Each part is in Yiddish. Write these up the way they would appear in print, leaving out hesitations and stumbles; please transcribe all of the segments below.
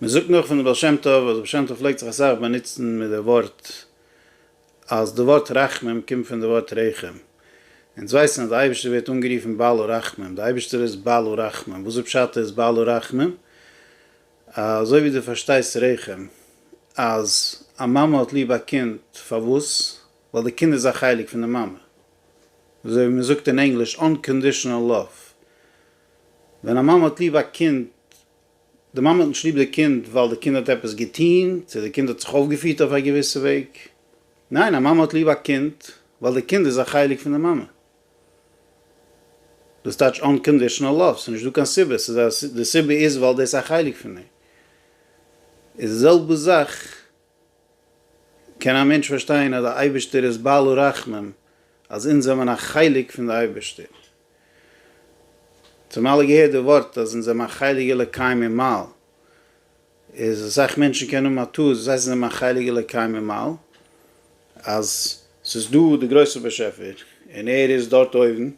מען זאגט נאך פון די בעל שם טוב אז די בעל שם טוב פלעגט זיך אסאך באנוצן מיט די ווארט אז די ווארט רחמים קומט פון די ווארט רחם. אונז ווייסן אז די אייבערשטער ווערט אנגערופן בעל הרחמים, די אייבערשטער איז בעל הרחמים, וואס איז פשט ער איז בעל הרחמים? אזוי ווי דו פארשטייסט רחם אז א מאמע האט ליב א קינד, פארוואס? ווייל די קינד איז א חלק פון די מאמע, אזוי ווי מען זאגט אין ענגליש unconditional love, ווען א מאמע האט ליב א קינד, די מאמע האט נישט ליב די קינד ווייל די קינד האט עפעס געטון, צו די קינד האט זיך אויפגעפירט אויף א געוויסע וועג, ניין א מאמע האט ליב א קינד ווייל די קינד איז א חלק פון די מאמע. דאס טייטש unconditional love, ס'איז נישט דא קיין סיבה, ס'איז א, די סיבה איז ווייל דאס איז א חלק פון אים. איז די זעלבע זאך קען א מענטש פארשטיין אז די אייבערשטער איז בעל הרחמים, אז אונז זעמען א חלק פון די אייבערשטער. אונז האבן אלע געהערט די ווארט אז אונז זעמען א חלק אלוקי ממעל, איז אסאך מענטשן קענען האבן א טעות וואס הייסט אונז זעמען א חלק אלוקי ממעל, אז ס'איז דא די גרויסע באשעפער און ער איז דארט אויבן,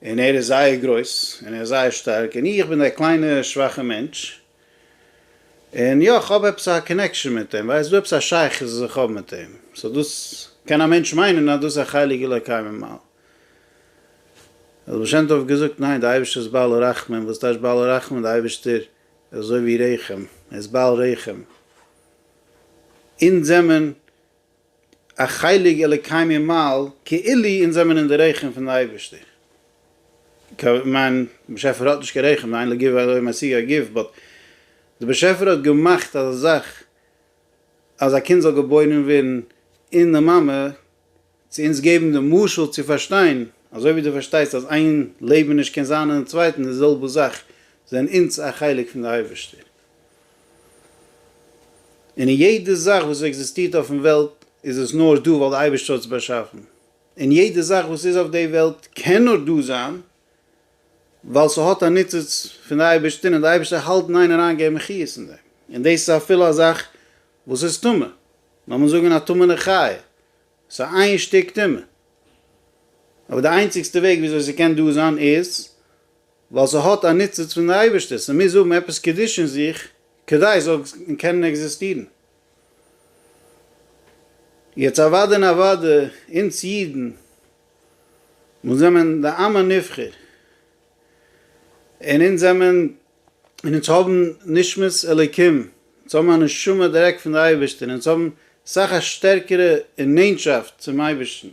און ער איז זייער גרויס און ער איז זייער שטארק און איך בין דער קליינע שוואכע מענטש, און יא איך האב עפעס א connection מיט אים, ווייסט דא עפעס א שייכות וואס איך האב מיט אים, so דאס קען א מענטש מיינען אז דאס איז א חלק אלוקי ממעל. האט בעל שם טוב געזאגט ניין די אייבערשטער איז בעל הרחמים, וואס טייטש בעל הרחמים? די אייבערשטער איז אזוי ווי רחם, ער איז בעל רחם, אונז זעמען א חלק אלוקי ממעל, כאילו אונז זעמען אין די רחם פון די אייבערשטער. כ'מיין, באשעפער האט נישט קיין רחם, אין לגוף אלא משיג הגוף, but די באשעפער האט געמאכט אזא זאך אז א קינד זאל געבוירן ווערן אין די מאמע, צו אונז געבן די משל צו פארשטיין, אזוי ווי דו פארשטייסט אז איין לעבעניש קען זיין אינעם צווייטן, די זעלבע זאך זענען אונז א חלק פון די אייבערשטער. און אין יעדע זאך וואס עקזיסטירט אויפן וועלט איז עס נאר דא ווייל די אייבערשטער האט עס באשאפן. און יעדע זאך וואס איז אויף די וועלט קען נאר דא זיין ווייל ס'האט א ניצוץ פון די אייבערשטער און די אייבערשטער האלט אין איין אריינגעבן חיות אין דעם. און דאס איז אפילו א זאך וואס איז טמא. לאמיר זאגן א טמא'נע חיה. ס'איז איין שטיק טומאה. אבער די איינציגסטע וועג וויאזוי ס'קען דא זיין איז ווייל ס'האט א ניצוץ פון די אייבערשטער, ס'מוז האבן עפעס קדושה אין זיך כדי עס זאל קענען עקזיסטירן. יעצט אוודאי און אוודאי אונז אידן וואס זעמען די עם הנבחר און אונז זעמען און אונז האבן נשמת אלוקים, אונז האבן א נשמה דירעקט פון די אייבערשטער, אונז האבן סאך א שטערקערע נענטשאפט צום אייבערשטן,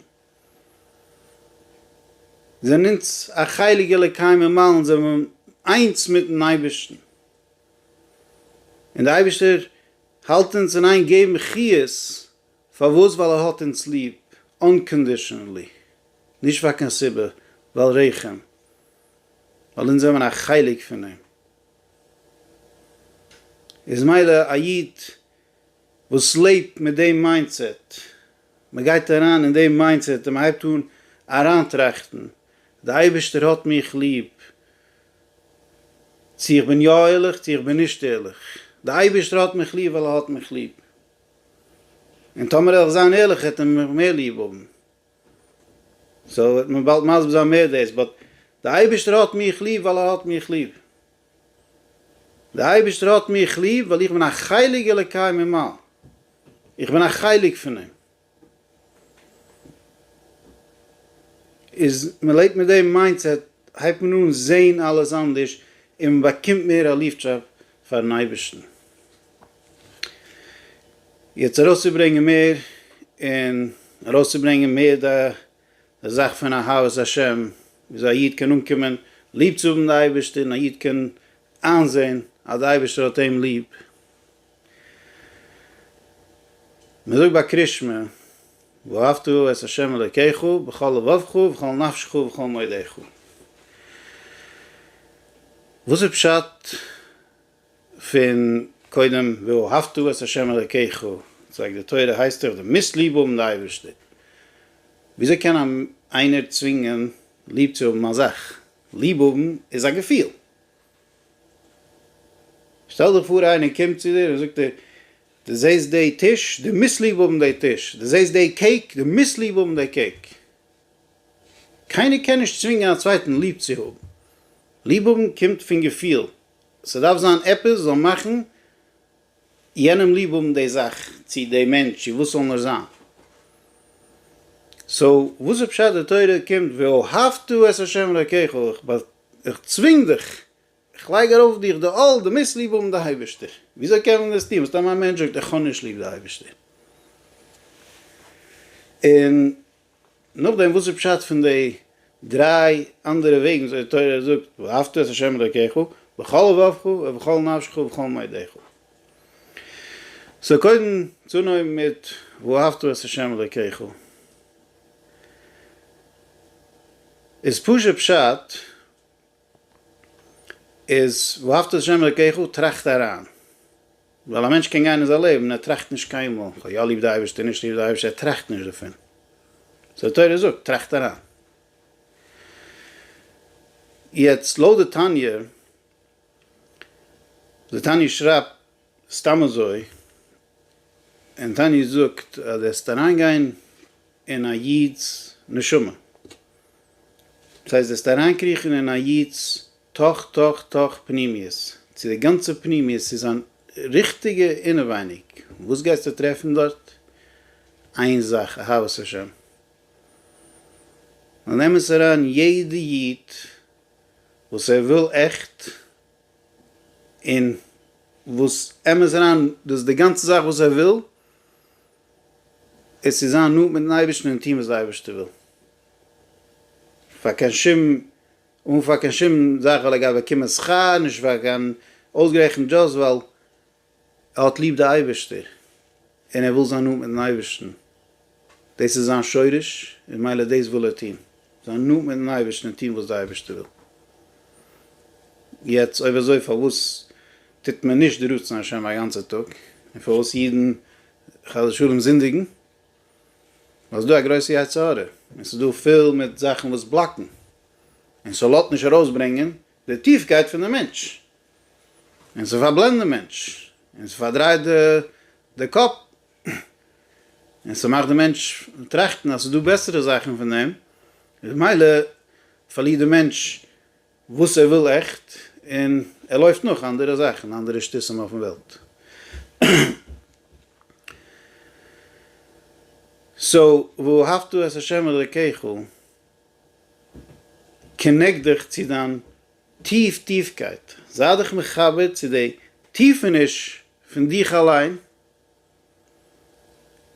זענען אונז א חלק אלוקי ממעל, אונז זענען איינס מיטן אייבערשטן, און די אייבערשטער האלט אונז אין איין געבן חיות, פארוואס? ווייל ער האט אונז ליב, unconditionally, נישט פאר קיין סיבה, ווייל רחם. ווייל אונז זעמער א חלק פון אים. איז מילא א איד וואס לעבט מיט דעם mindset, מען גייט אריין אין דעם mindset און מען הייבט אן אריינטראכטן, די אייבערשטער האט מיך ליב, צו איך בין יא ערליך צו איך בין נישט ערליך, די אייבערשטער האט מיך ליב ווייל ער האט מיך ליב, און טאמער וועל איך זיין ערליך וועט ער מיך מער ליב האבן. so וועט מען באלד מסביר זיין מער דאס, but די אייבערשטער האט מיך ליב ווייל ער האט מיך ליב. די אייבערשטער האט מיך ליב ווייל איך בין א חלק אלוקי ממעל. איך בין א חלק פון אים. איז מען לעבט מיט דעם mindset הייבט מען אן זעהן אלעס אנדערש און מען באקומט מער א ליבשאפט פארן אייבערשטן. יעצט ארויסצוברענגען מער און ארויסצוברענגען מער די זאך פון אהבת השם, וויאזוי א איד קען אנקומען ליב צו האבן די אייבערשטער און א איד קען איינזען אז די אייבערשטער האט אים ליב. מען זאגט ביי קרישמע, ואהבת את ה' אלוקיך בכל לבבך ובכל נפשך ובכל מאודך. וואס איז פשט פון קודם ואהבת את ה' אלקיך, זאגט די תורה הייסט דיך דו מוזט ליב האבן די אייבערשטער, וויאזוי קען איינער צווינגען ליב צו האבן א זאך? ליב האבן איז א געפיל. שטעל דיך פאר איינער קומט צו דיר און זאגט דיר, דו זעסט די טיש? דו מוזט ליב האבן די טיש! דו זעסט די cake? דו מוזט ליב האבן די cake! קיינער קען נישט צווינגען א צווייטן ליב צו האבן. ליב האבן קומט פון געפיל, ס'דארף זיין עפעס זאל מאכן. יענעם ליב האבן די זאך צו די מענטש צו וואס זאל נאר זיין. so וואס איז פשט די תורה קומט ואהבת את ה' אלקיך, איך צווינג דיך, איך לייג ארויף דיך די עול, דו מוזט ליב האבן די אייבערשטער. וויאזוי קען מען דאס טון? וואס טאמער א מענטש זאגט איך האב נישט ליב די אייבערשטער? און נאכדעם וואס איז פשט פון די דריי אנדערע וועגן וויאזוי די תורה זאגט ואהבת את ה' אלוקיך בכל לבבך ובכל נפשך ובכל מאודך? so קודם צו אנהויבן מיט ואהבת את ה' אלוקיך איז פשוט פשט איז ואהבת את ה' אלוקיך טראכט אריין ווייל א מענטש קען גיין אין זיין לעבן און ער טראכט נישט קיינמאל, איך האב יא ליב די אייבערשטער, נישט ליב די אייבערשטער, ער טראכט נישט דערפון. so די תורה זאגט, טראכט אריין. יעצט לויט די תניא, די תניא שרייבט סתם אזוי, און תניא זאגט אז וועסט אריינגיין אין א איד'ס נשמה, דאס הייסט וועסט אריינקריכן אין א איד'ס תוך תוך תוך פנימיות, צו די גאנצע פנימיות צו זיין ריכטיגע אינעווייניג, וואס גייסטו טרעפן דארט? איין זאך, אהבת השם. און נעם עס אריין יעדע איד וואס ער וויל עכט, און וואס אמת אריין דאס איז די גאנצע זאך וואס ער וויל, איז צו זיין נאנט מיטן אייבערשטן און טון וואס די אייבערשטער וויל. פאר קיין שום אן פאר קיין שום זאך ווייל ער גייט באקומען שכר, נישט פאר קיין אויסגערעכנט just ווייל ער האט ליב די אייבערשטער און ער וויל זיין נאנט מיטן אייבערשטן, דאס איז זיין שורש און מילא דאס וויל ער טון, זיין נאנט מיטן אייבערשטן און טון וואס די אייבערשטער וויל. יעצט אויב אזוי פארוואס טוט מען נישט די רצון השם א גאנצע טאג, און פארוואס אידן חס ושלום זינדיגן? ווייל ס'איז דא א גרויסע יצר הרע, און ס'איז דא פיל מיט זאכן וואס בלאקן, און ס'לאזט נישט ארויסברענגען די טיפקייט פון די מענטש, און ס'פארבלענדט די מענטש, און ס'פארדרייט די קאפ, און ס'מאכט די מענטש טראכטן אז ס'איז דא בעסערע זאכן פון דעם, ממילא פארלירט די מענטש וואס ער וויל עכט, און ער לויפט נאך אנדערע זאכן, אנדערע שטותים אויפן וועלט. so, ואהבת את ה' אלקיך, connect דיך צו דיין טיף טיפקייט, זיי דיך מחבר צו די טיפעניש פון דיך אליין,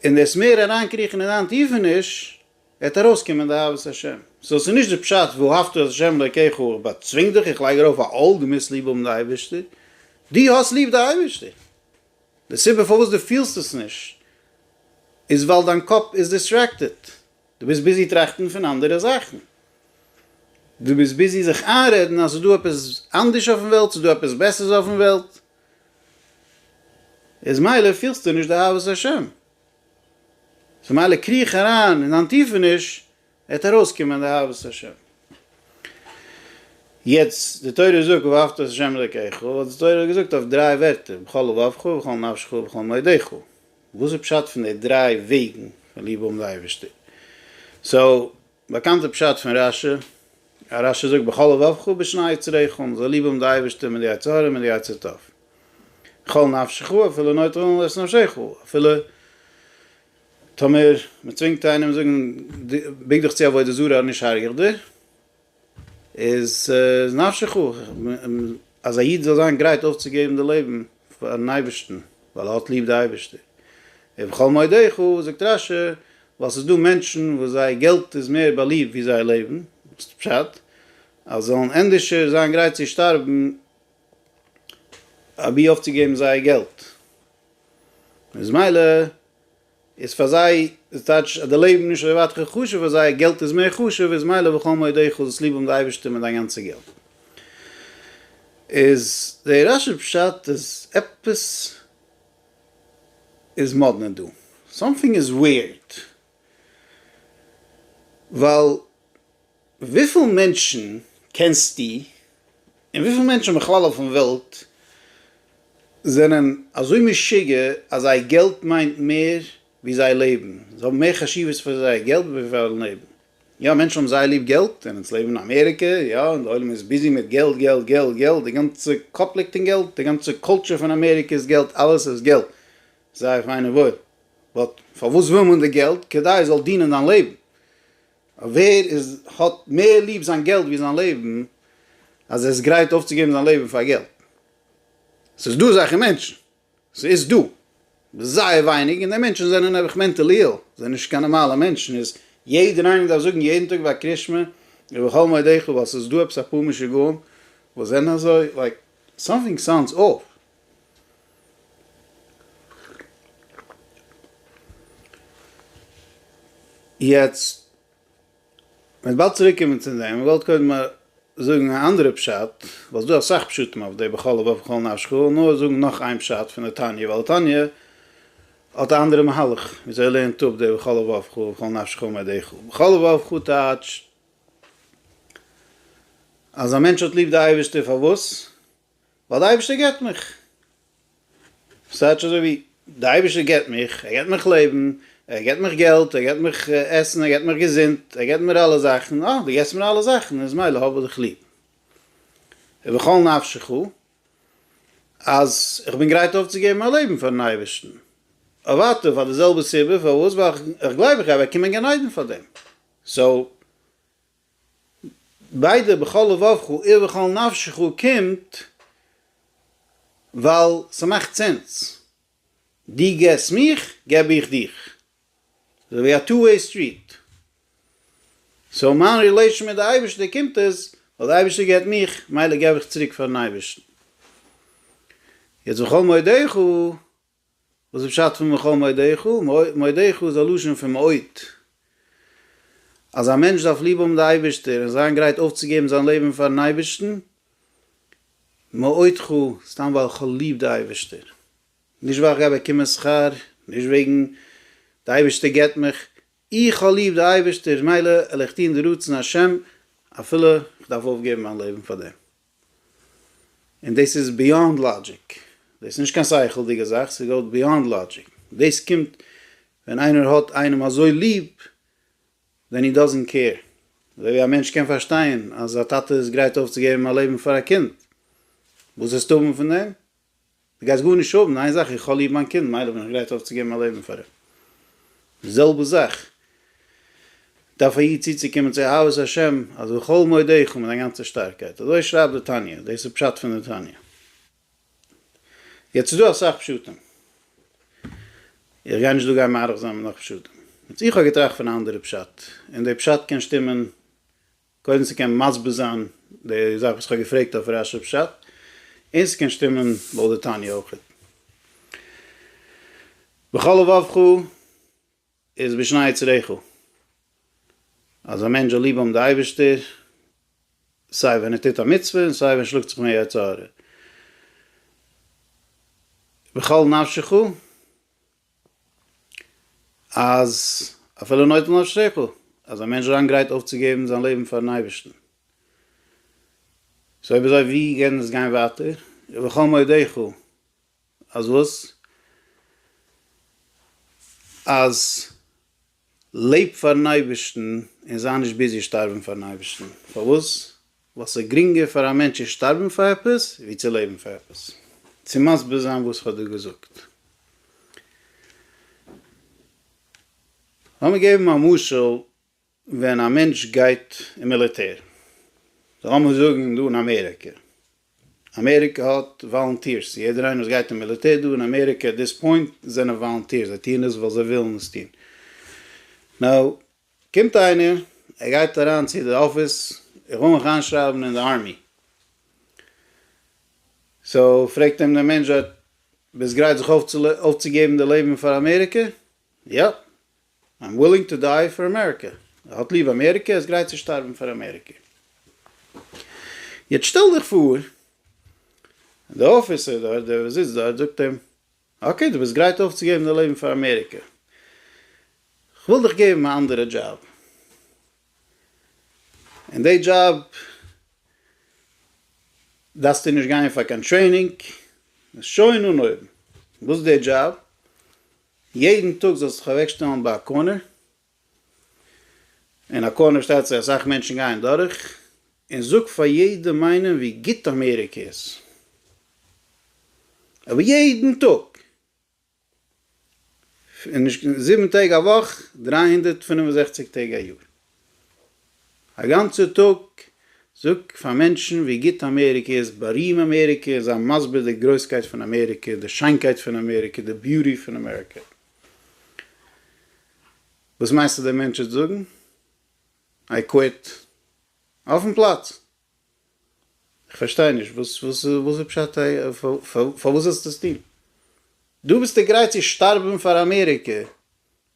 און דאס מער אריינקריכן אין דיין טיפעניש, וועט ארויסקומען די אהבת השם. so ס'איז נישט די פשט ואהבת את ה' אלקיך איך באצווינג דיך, איך לייג ארויף א עול דו מוזט ליב האבן די אייבערשטער, דו האסט ליב די אייבערשטער, די סיבה פארוואס דו פילסט עס נישט איז ווייל דיין קאפ איז distracted, דו ביסט busy טראכטן פון אנדערע זאכן, דו ביסט busy זיך איינרעדן אז ס'איז דא עפעס אנדערש אויפן וועלט, ס'איז דא עפעס בעסערס אויפן וועלט, איז מילא פילסטו נישט די אהבת השם. so מילא קריך אריין אין דיין טיפעניש, וועט ארויסקומען די אהבת השם. יעצט, די תורה זאגט ואהבת את ה' אלקיך, האט די תורה געזאגט אויף דריי ווערטער, בכל לבבך ובכל נפשך ובכל מאודך. וואס איז פשט פון די דריי וועגן פון ליב האבן די אייבערשטער? so, באקאנטע פשט פון רשי, א רשי זאגט בכל לבבך בשני יצריך, מען זאל ליב האבן די אייבערשטער מיט די יצר הרע און מיט די יצר טוב. בכל נפשך אפילו נוטל את נפשך, אפילו טאמער מען צווינגט איינעם זאגן בוק דיך צו עבודה זרה נישט הארג איך דיר, איז נפשך, אז א איד זאל זיין גרייט אויפצוגעבן די לעבן פארן אייבערשטן, ווייל ער האט ליב די אייבערשטער. ובכל מאודך, זאגט רשי, ווייל ס'איז דא מענטשן וואס זייער געלט איז מער באליבט ווי זייער לעבן, וואס איז פשט? אז זאלן ענדערשער זיין גרייט צו שטארבן אבי אויפצוגעבן זייער געלט. איז מילא איז פאר זיי איז טייטש אז די לעבן נישט אזוי ווייט חשוב פאר זיי, געלט איז מער חשוב, איז מילא בכל מאודך זאלסט ליב האבן די אייבערשטער מיט דיין גאנצע געלט. איז די רשי פשט איז עפעס איז מאדנע דא, something is weird, ווייל וויפיל מענטשן קענסטו, און וויפיל מענטשן בכלל אויפן וועלט זענען אזוי משוגע אז זייער געלט מיינט מער ווי זייער לעבן, זיי האבן מער חשיבות פאר זייער געלט ווי פארן לעבן. יא, מענטשן האבן זייער ליב געלט, און אונז לעבן אין אמעריקע, יא, און די עולם איז busy מיט געלט, געלט, געלט, געלט, די גאנצע קאפ ליגט אין געלט, די גאנצע culture פון אמעריקע איז געלט, אלעס איז געלט. זייער פיין און וואויל. but פארוואס וויל מען די געלט? כדי עס זאל דינען דיין לעבן. ווער איז האט מער ליב זיין געלט ווי זיין לעבן, אז ער איז גרייט אויפצוגעבן זיין לעבן פאר געלט? ס'איז דא אזעלכע מענטשן. ס'איז דא. זייער ווייניג, און די מענטשן זענען נעבעך mentally ill, זענען נישט קיין נארמאלע מענטשן, איז יעדער איינער דארף זאגן יעדן טאג ביי קרישמע ובכל מאודך, ווייל ס'איז דא עפעס אפאר משוגעים וואס זענען אזוי, like something sounds off. יעצט, מ'וועט באלד צוריק קומען צו דעם, איך וואלט קודם זאגן א אנדערע פשט, ווייל ס'דא אסאך פשטים אויף די בכל לבבך ובכל נפשך, כ'וויל נאר זאגן נאך איין פשט פון די תניא, ווייל די תניא האט א אנדערע מהלך וויאזוי ער לערנט אפ די בכל לבבך ובכל נפשך ומאודך. בכל לבבך טייטש אז א מענטש האט ליב די אייבערשטער פארוואס? ווייל די אייבערשטער געבט מיך. ס'טייטש אזוי ווי די אייבערשטער געבט מיך, ער געבט מיך לעבן, ער געבט מיך געלט, ער געבט מיך עסן, ער געבט מיך געזונט, ער געבט מיר אלע זאכן, אה, דו געבסט מיר אלע זאכן, איז מילא האב איך דיך ליב. ובכל נפשך, אז איך בין גרייט אויפצוגעבן מיין לעבן פארן אייבערשטן. אוודאי פאר די זעלבע סיבה, פארוואס? ווייל איך גלייב איך גיי באקומען גן עדן פאר דעם. so, ביידע בכל לבבך ובכל נפשך קומט ווייל ס'מאכט sense. דו געסט מיך, געב איך דיך. אזוי ווי א two way street. so מיין relation מיט די אייבערשטער קומט עס ווייל די אייבערשטער געבט מיך, מילא געב איך צוריק פארן אייבערשטן. יעצט בכל מאודך וואס איז פשט פון בכל מאודך? מאודך איז א לשון פון מאוד. אז א מענטש דארף ליב האבן די אייבערשטער און זיין גרייט אויפצוגעבן זיין לעבן פארן אייבערשטן, מאודך, סתם ווייל איך האב ליב די אייבערשטער. נישט ווייל איך גיי באקומען שכר, נישט וועגן די אייבערשטער געבט מיך, איך האב ליב די אייבערשטער מילא וועל איך טון די רצון השם אפילו איך דארף אויפגעבן מיין לעבן פאר דעם. און דאס איז beyond logic, דאס איז נישט קיין שכל'דיגע זאך, ס'גייט beyond logic, דאס קומט ווען איינער האט איינעם אזוי ליב, then he doesn't care, אזוי ווי א מענטש קען פארשטיין אז א טאטע איז גרייט אויפצוגעבן א לעבן פאר א קינד, וואס וועסטו האבן פון דעם? דו גייסט גארנישט האבן, איין זאך איך האב ליב מיין קינד מילא בין איך גרייט אויפצוגעבן מיין לעבן פאר אים. די זעלבע זאך דארף א איד צוצוקומען צו אהבת השם אז בכל מאודך מיט דיין גאנצע שטארקייט, אזוי שרייבט די תניא, דאס איז פשט פון די תניא. יעצט איז דא אסאך פשטים, איך גיי נישט דא גיין מאריך זיין מיט נאך פשטים, יעצט איך האב געטראכט פון א אנדערע פשט, און די פשט קען שטימען קודם ס'קען מסביר זיין די זאך וואס כ'האב געפרעגט אויף רשי פשט, און ס'קען שטימען לויט די תניא אויכעט. בכל לבבך איז בשני יצריך, אז א מענטש זאל ליב האבן די אייבערשטער סיי ווען ער טוט א מצוה און סיי ווען ער שלאגט זיך מיט יצר הרע. בכל נפשך אז אפילו נוטל נפשך, אז א מענטש זאל זיין גרייט אויפצוגעבן זיין לעבן פארן אייבערשטן. so אויב אזוי ווי קען עס גיין ווייטער? ובכל מאודך, אז וואס? אז לעב פארן אייבערשטן און זיי נישט busy שטארבן פארן אייבערשטן. פארוואס? ווייל ס'איז גרינגער פאר א מענטש צו שטארבן פאר עפעס ווי צו לעבן פאר עפעס. צו מסביר זיין וואס כ'האב דא געזאגט. לאמיר געבן א משל ווען א מענטש גייט אין מיליטער. לאמיר זאגן דא אין אמעריקע. אמעריקע האט volunteers, יעדער איינער וואס גייט אין מיליטער דא אין אמעריקע at this point זענען volunteers, זיי טוען עס ווייל זיי ווילן עס טון. now, קומט איינער, ער גייט אריין צו די אפיס, איך וויל מיך איינשרייבן אין די army. so פרעגט אים דער מענטש דארט, ביסט גרייט זיך אויפצוגעבן די לעבן פאר אמעריקע? יא, I'm willing to die for America. ער האט ליב אמעריקע, ער איז גרייט צו שטארבן פאר אמעריקע. יעצט שטעל דיך פאר, די אפיסער דארט, דער וואס זיצט דארט, זאגט אים, okay, דו ביסט גרייט אויפצוגעבן די לעבן פאר אמעריקע, כ'וויל דיך געבן א אנדערע דזשאב, און די דזשאב דארפסטו נישט גיין פאר קיין training, שוין אנהויבן. וואס איז די דזשאב? יעדן טאג זאלסטו זיך אוועקשטעלן ביי א corner. אין א corner שטייט זיך אסאך מענטשן גייען דורך, און זאג פאר יעדעם איינעם ווי גוט אמעריקע איז. אבער יעדן טאג! און נישט זיבן טעג א וואך, 365 טעג א יאר. א גאנצע טאג זאג פאר מענטשן ווי גוט אמעריקע איז, בארים אמעריקע, זיי מסביר די גרויסקייט פון אמעריקע, די שיינקייט פון אמעריקע, די beauty פון אמעריקע. וואס מיינסטו דער מענטש וועט זאגן? I quit. אויפן פלאץ. איך פארשטיי נישט, וואס וואס וואס איז פשט פארוואס זאלסטו עס טון? דו ביסטו גרייט צו שטארבן פאר אמעריקע,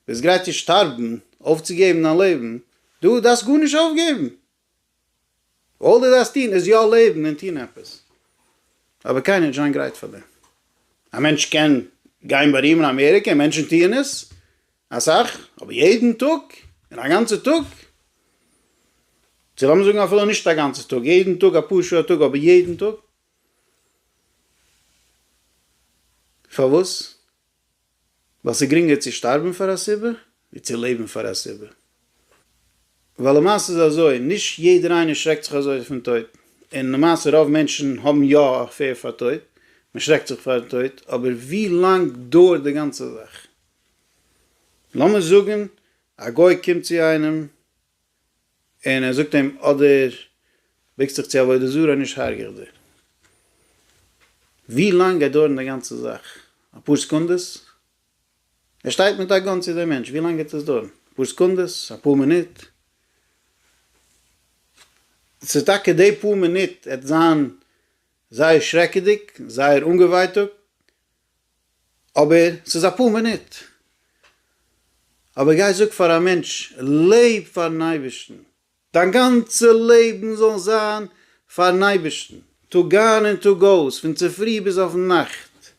ביסט גרייט צו שטארבן, אויפצוגעבן דיין לעבן, דו דארפסט גארנישט אויפגעבן, all דו דארפסט טון איז יא לעבן און טון עפעס, אבער קיינער נישט זיין גרייט פאר דעם. א מענטש קען גיין בארימען אמעריקע און מענטשן טוען עס אסאך, אבער יעדן טאג און א גאנצע טאג? צו לאמיר זאגן אפילו נישט א גאנצע טאג, יעדן טאג אפאר שעה א טאג, אבער יעדן טאג? פארוואס? ווייל ס'איז גרינגער צו שטארבן פאר א סיבה ווי צו לעבן פאר א סיבה. ווייל למעשה איז אזוי, נישט יעדער איינער שרעקט זיך אזוי פון טויט, און למעשה רוב מענטשן האבן יא א fear פאר טויט, מען שרעקט זיך פארן טויט, אבער ווי לאנג דויערט די גאנצע זאך? לאמיר זאגן א גוי קומט צו איינעם און ער זאגט אים אדער ביקסט זיך צו עבודה זרה נישט הרג' איך דיר. ווי לאנג גייט דויערן די גאנצע זאך? אפאר סעקונדעס? ער שטייט מיט א gun צו דעם מענטש, ווי לאנג גייט עס דויערן? אפאר סעקונדעס? אפאר מינוט? ס'איז טאקע די פאר מינוט עט זיין זייער שרעקעדיג, זייער אנגעווייטאגט, אבער ס'איז אפאר מינוט. אבער גיי זאג פאר א מענטש, לעב פארן אייבערשטן, דיין גאנצע לעבן זאל זיין פארן אייבערשטן, טאג איין און טאג אויס, פון צופרי ביז אויפן נאכט,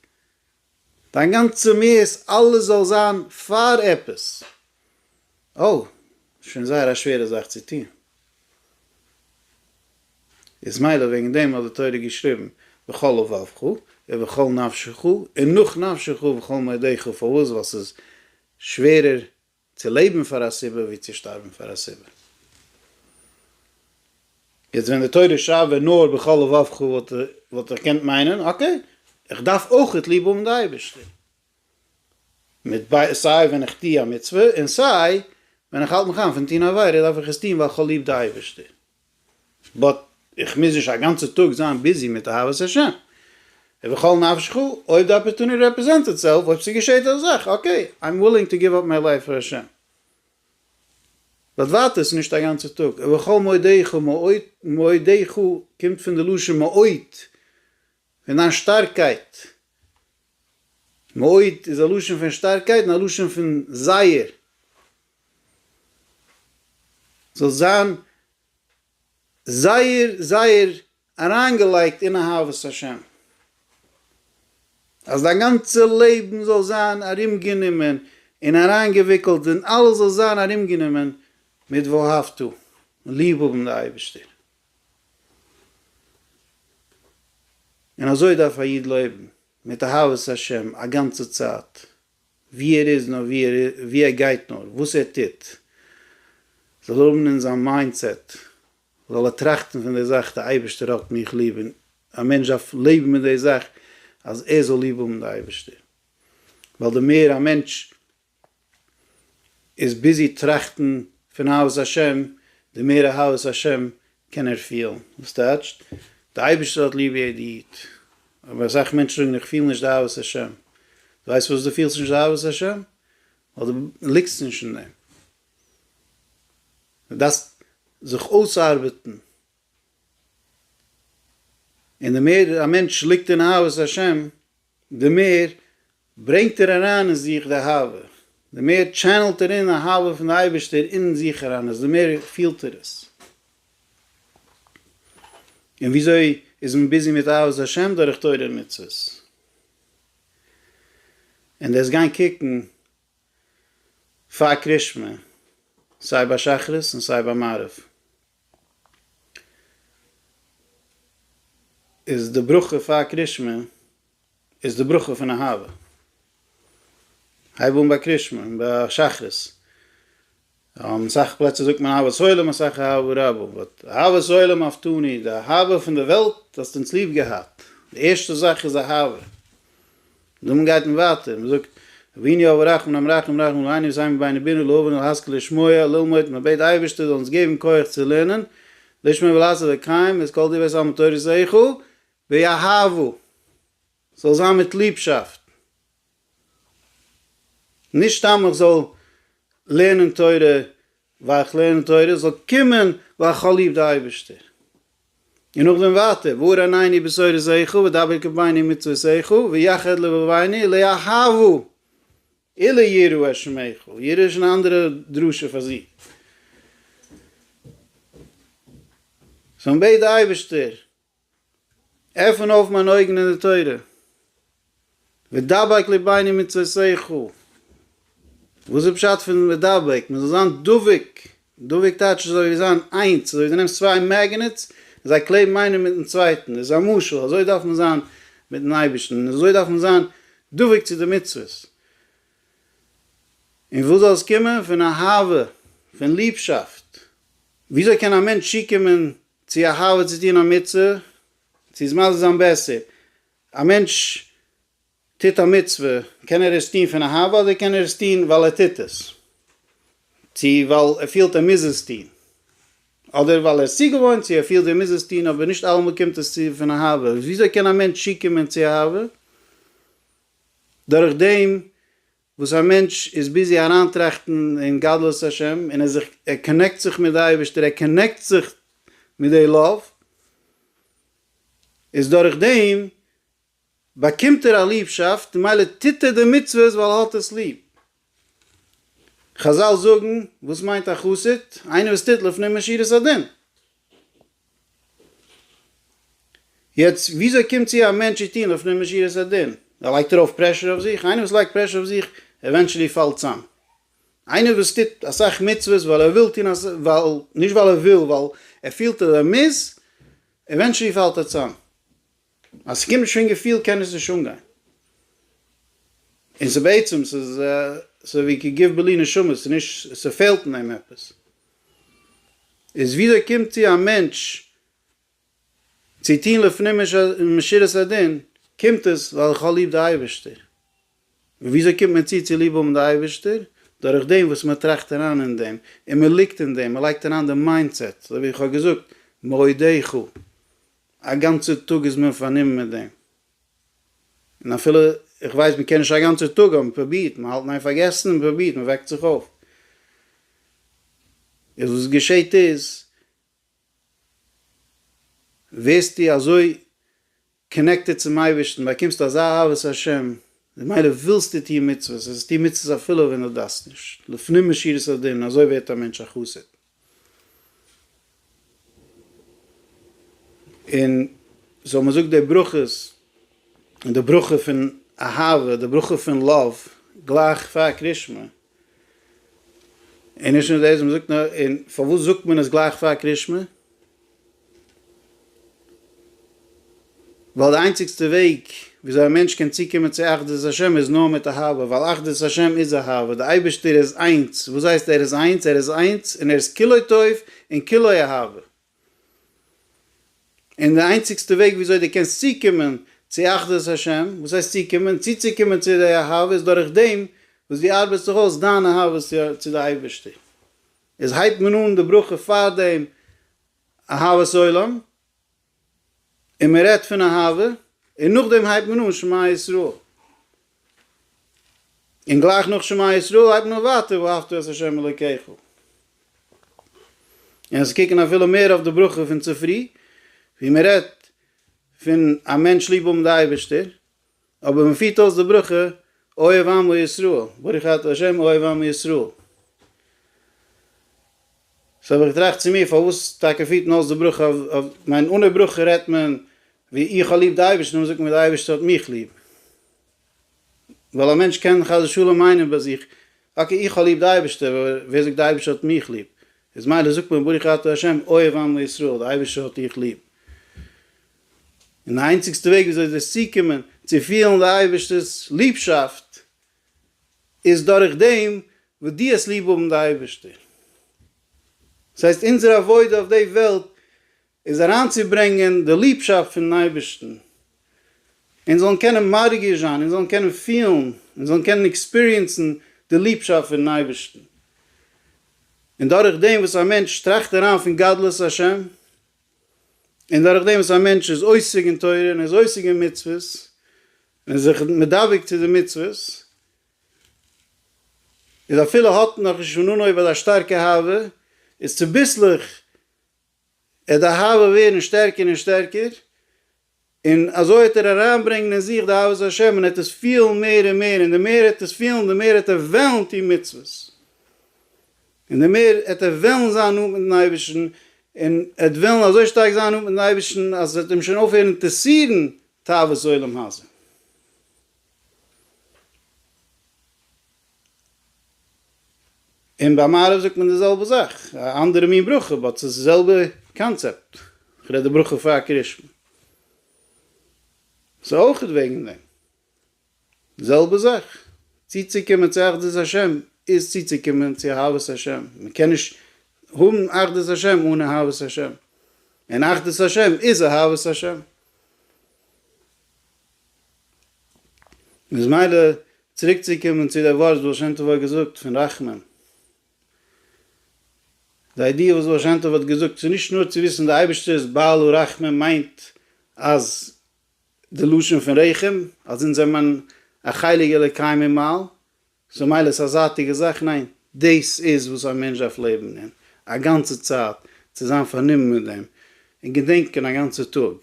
דיין גאנצע מהות, אלעס זאל זיין פאר עפעס. אוי, שוין זייער א שווערע זאך צו טון. איז מילא וועגן דעם האט די תורה געשריבן בכל לבבך ובכל נפשך און נאך נפשך ובכל מאודך, פארוואס? ווייל ס'איז שווערער צו לעבן פאר א סיבה ווי צו שטארבן פאר א סיבה. יעצט ווען די תורה שרייבט ווען נאר בכל לבבך וואלט איך געקענט מיינען okay איך דארף אויכעט ליב האבן די אייבערשטער מיט סיי ווען איך טוה א מצוה און סיי ווען איך האלט מיך איין פון טוהן עבירה דארף איך עס טוהן ווייל איך האב ליב די אייבערשטער. but איך מוז נישט א גאנצע טאג זיין busy מיט אהבת השם. ובכל נפשך, אויב די opportunity represent itself, אויב ס'געשעט א זאך, okay, I'm willing to give up my life פאר השם. but ווייטער ס'איז נישט א גאנצע טאג. ובכל מאודך, מאודך קומט פון די לשון מאוד, פון דיין שטארקייט. מאוד איז א לשון פון שטארקייט און א לשון פון זייער. זאל זיין זייער זייער אריינגעלייגט אין אהבת השם, אז דיין גאנצע לעבן זאל זיין ארומגענומען און אריינגעוויקלט און אלעס זאל זיין ארומגענומען מיט ואהבת, ליב האבן די אייבערשטער. און אזוי דארף א איד לעבן, מיט אהבת השם א גאנצע צייט, ווי ער איז נאר, ווי ער גייט נאר, וואס ער טוט, זאל ער האבן אין זיין mindset, זאל ער טראכטן פון די זאך, די אייבערשטער האט מיך ליב, און א מענטש דארף לעבן מיט די זאך אז ער זאל ליב האבן די אייבערשטער, ווייל די מער א מענטש איז busy טראכטן פון אהבת השם, די מער אהבת השם קען ער פילן. וואס טייטשט? די אייבערשטער האט ליב יעדע איד. אבער אסאך מענטשן זאגן איך פיל נישט די אהבת השם. דו ווייסט פארוואס דו פילסט נישט די אהבת השם? ווייל דו ליגסט נישט אין דעם. דו דארפסט זיך אויסארבעטן. און די מער א מענטש ליגט אין אהבת השם, די מער ברענגט ער אריין אין זיך די אהבה, די מער channel ט ער אין אהבה פון די אייבערשטער אין זיך אריין, איז די מער פילט ער עס. און וויאזוי איז מען busy מיט אהבת השם? דורך תורה און מצוות. און דאס גיין קוקן פאר קרישמע, סיי ביי שחרית און סיי ביי מעריב, איז די ברכה פאר קרישמע איז די ברכה פון אהבה. הייב אן ביי קרישמע און ביי שחרית. אסאך פלעצער זאגט מען אהבת עולם אסאך אהבה רבה, but אהבת עולם אהבתנו, די אהבה פון די וועלט האסט אונז ליב געהאט, די ערשטע זאך איז אהבה, דאן גייט מען ווייטער, מען זאגט אבינו אב הרחמן המרחם רחם עלינו ותן בלבנו בינה להבין ולהשכיל לשמוע ללמוד, מען בעט די אייבערשטער זאל אונז געבן כח צו לערנען, לשמור ולעשות ולקיים את כל דברי תלמוד תורתך באהבה, ס'זאל זיין מיט ליבשאפט. נישט סתם איך זאל לערנען תורה ווייל איך לערן תורה, זאל קומען ווייל איך האב ליב די אייבערשטער. און נאכדעם ווייטער, והאר עינינו בתורתך ודבק לבנו במצוותיך ויחד לבבינו לאהבה וליראה את שמך, יראה איז שוין א אנדערע דרשה פאר זיך. so מען בעט די אייבערשטער עפן אויף מיין אויגן אין די תורה, ודבק לבנו במצוותיך, וואס איז פשט פון ודבק? מען זאל זיין דבוק, דבוק טייטש אזוי ווי זיין איינס, אזוי ווי דו נעמסט צוויי magnets און זיי קלעבן איינער מיטן צווייטן, איז א משל, אזוי דארף מען זיין מיטן אייבערשטן, און אזוי דארף מען זיין דבוק צו די מצוות. און וואס זאל עס קומען? פון אהבה, פון ליבשאפט. וויאזוי קען א מענטש צוקומען צו אהבה צו טון א מצוה, צו עס מסביר זיין בעסער, א מענטש טוט א מצוה, קען ער עס טון פון אהבה אדער קען ער עס טון ווייל ער טוט עס, צו ווייל ער פילט ער מוז עס טון, אדער ווייל ער איז צוגעוואוינט, צו ער פילט ער מוז עס טון, אבער נישט אלעמאל קומט עס צו פון אהבה, וויאזוי קען א מענטש צוקומען צו אהבה? דורך דעם וואס א מענטש איז busy אריינטראכטן אין גדלות השם און ער זיך ער connect זיך מיט די אייבערשטער ער connect זיך מיט די love איז דורך דעם באקומט ער א ליבשאפט און מילא טוט ער די מצוות ווייל ער האט עס ליב. חזל זאגן וואס מיינט א חסיד? איינער וואס טוט לפנים משורת הדין. יעצט וויאזוי קומט צו א מענטש צו טון לפנים משורת הדין? ער לייגט ארויף pressure אויף זיך? איינער וואס לייגט pressure אויף זיך eventually פאלט צאם. איינער וואס טוט אסאך מצוות ווייל ער וויל טון ווייל נישט ווייל ער וויל ווייל ער פילט אז ער מוז, eventually פאלט ער צאם. אז ס'קומט נישט פון געפיל קען עס נישט אנגיין. און ס'בעצם ס'איז ס'ווי כגוף בלי נשמה ס'נישט ס'פעלט אין אים עפעס. איז וויאזוי קומט צו א מענטש צו טון לפנים משורת הדין, קומט עס ווייל איך האב ליב די אייבערשטער. און וויאזוי קומט מען צו צו ליב האבן די אייבערשטער? דורך דעם וואס מען טראכט אריין אין דעם, און מען ליגט אין דעם, מען לייגט אריין די mindset, אזוי ווי איך האב געזאגט, מאודך, א גאנצע טאג איז מען פארנומען מיט דעם. און אפילו איך ווייס מען קען נישט א גאנצע טאג אבער מען פרובירט, מען האלט אין איין פארגעסן און מען פרובירט, מען וועקט זיך אויף. איז וואס געשעט איז, ווערסטו אזוי connected צום אייבערשטן, באקומסט אזא אהבת השם, ממילא ווילסטו טון מצוות, עס איז טון מצוות אפילו ווען דו דארפסט נישט, לפנים משורת הדין, אזוי ווערט א מענטש א חסיד. און so מען זאגט די ברכות, און די ברכה פון אהבה, די ברכה פון love, גלייך פאר קרישמע. און נישט נאר דאס, מען זאגט נאר, און פארוואס זאגט מען עס גלייך פאר קרישמע? ווייל די איינציגסטע וועג וויאזוי א מענטש קען צוקומען צו אחדות השם איז נאר מיט אהבה, ווייל אחדות השם איז אהבה, די אייבערשטער איז איינס, וואס הייסט ער איז איינס? ער איז איינס און ער איז כולו טוב און כולו אהבה. און די איינציגסטע וועג וויאזוי דו קענסט צוקומען צו אחדות השם, וואס הייסט צוקומען? צוצוקומען צו די אהבה איז דורך דעם וואס דו ארבעטסט זיך אויס דיין אהבה צו די אייבערשטער. איז הייבט מען אן די ברכה פאר דעם אהבת עולם, און מען רעדט פון אהבה, און נאכדעם הייבט מען אן שמע ישראל. און גלייך נאך שמע ישראל הייבט מען אן ווייטער ואהבת את ה' אלוקיך. און עס קוקן אפילו מער אויף די ברכה פון צופרי, ווי מען רעדט פון א מענטש ליב האבן די אייבערשטער, אבער מען פירט אויס די ברכה אוהב עמו ישראל, ברוך אתה ה' אוהב עמו ישראל. so האב איך געטראכט צו מיר פארוואס טאקע פירט מען אויס די ברכה אויף מיין אנע ברכה רעדט מען ווי איך האב ליב די אייבערשטן און זאגט מען ווי די אייבערשטער האט מיך ליב. ווייל א מענטש קען חס ושלום מיינען ביי זיך okay איך האב ליב די אייבערשטער אבער ווער זאגט די אייבערשטער האט מיך ליב? איז מילא זאגט מען ברוך אתה ה' אוהב עמו ישראל די אייבערשטער האט דיך ליב. און די איינציגסטע וועג וויאזוי דאס צוקומען צו פילן די אייבערשטער'ס ליבשאפט איז דורך דעם וואס דו האסט ליב האבן די אייבערשטער. דאס הייסט אונזער עבודה אויף די וועלט איז אריינצוברענגען די ליבשאפט פונעם אייבערשטן, אונז זאלן קענען מרגיש זיין, אונז זאלן קענען פילן, אונז זאלן קענען experience ן די ליבשאפט פונעם אייבערשטן. און דורך דעם וואס א מענטש טראכט אריין פון גדלות השם, און דורך דעם וואס א מענטש איז עוסק אין תורה און איז עוסק אין מצוות, און איז זיך מדבק צו די מצוות, איז אפילו האט נאך נישט פון אנהויב אזא שטארקע אהבה, איז צוביסלעך עט די אהבה ווערן שטערקער און שטערקער, און אזוי וועט ער אריינברענגן אין זיך די אהבת השם און ער וועט עס פילן מער און מער, און די מער ער וועט עס פילן די מער וועט ער וועלן טון מצוות, און די מער וועט ער וועלן זיין נאנט מיטן אייבערשטן, און ער וועט וועלן אזוי שטארק זיין נאנט מיטן אייבערשטן אז עס וועט אים שוין אויפהערן אינטערעסירן תאוות עולם הזה. און ביי מעריב זאגט מען די זעלבע זאך, א אנדערע מין ברכה but ס'איז די זעלבע קאנצעפט, כ'רעד די ברכה פאר קרישמע, ס'איז אויכעט וועגן דעם, די זעלבע זאך, צוצוקומען צו אחדות השם איז צוצוקומען צו אהבת השם, מ'קען נישט האבן אחדות השם אן אהבת השם, און אחדות השם איז אהבת השם. איז מילא צוריקצוקומען צו די ווארט וואס בעל שם טוב האט געזאגט פון רחמים. די idea וואס בעל שם טוב האט געזאגט ס'איז נישט נאר צו וויסן די אייבערשטער איז בעל הרחמים מיינט אז די לשון פון רחם אז אונז זעמען א חלק אלוקי ממעל, so מילא ס'איז א זייטיגע זאך, ניין, דאס איז וואס א מענטש דארף לעבן אין, א גאנצע צייט צו זיין פארנומען מיט דעם, און געדענקען א גאנצע טאג,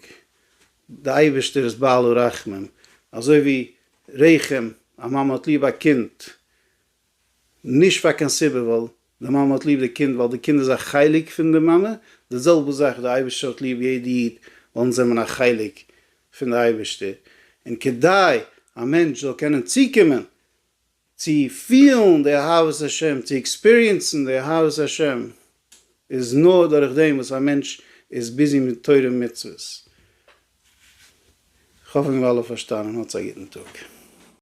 די אייבערשטער איז בעל הרחמים, אזוי ווי רחם, א מאמע האט ליב א קינד, נישט פאר קיין סיבה, ווייל די מאמע האט ליב די קינד ווייל די קינד איז א חלק פון די מאמע, די זעלבע זאך די אייבערשטער האט ליב יעדע איד ווייל אונז זעמען א חלק פון די אייבערשטער, און כדי א מענטש זאל קענען צוקומען צו פילן די אהבת השם, צו experience ן די אהבת השם, איז נאר דורך דעם וואס א מענטש איז busy מיט תורה ומצוות. כ'האף מיר האבן אלע פארשטאנען, האטס א גוטן טאג.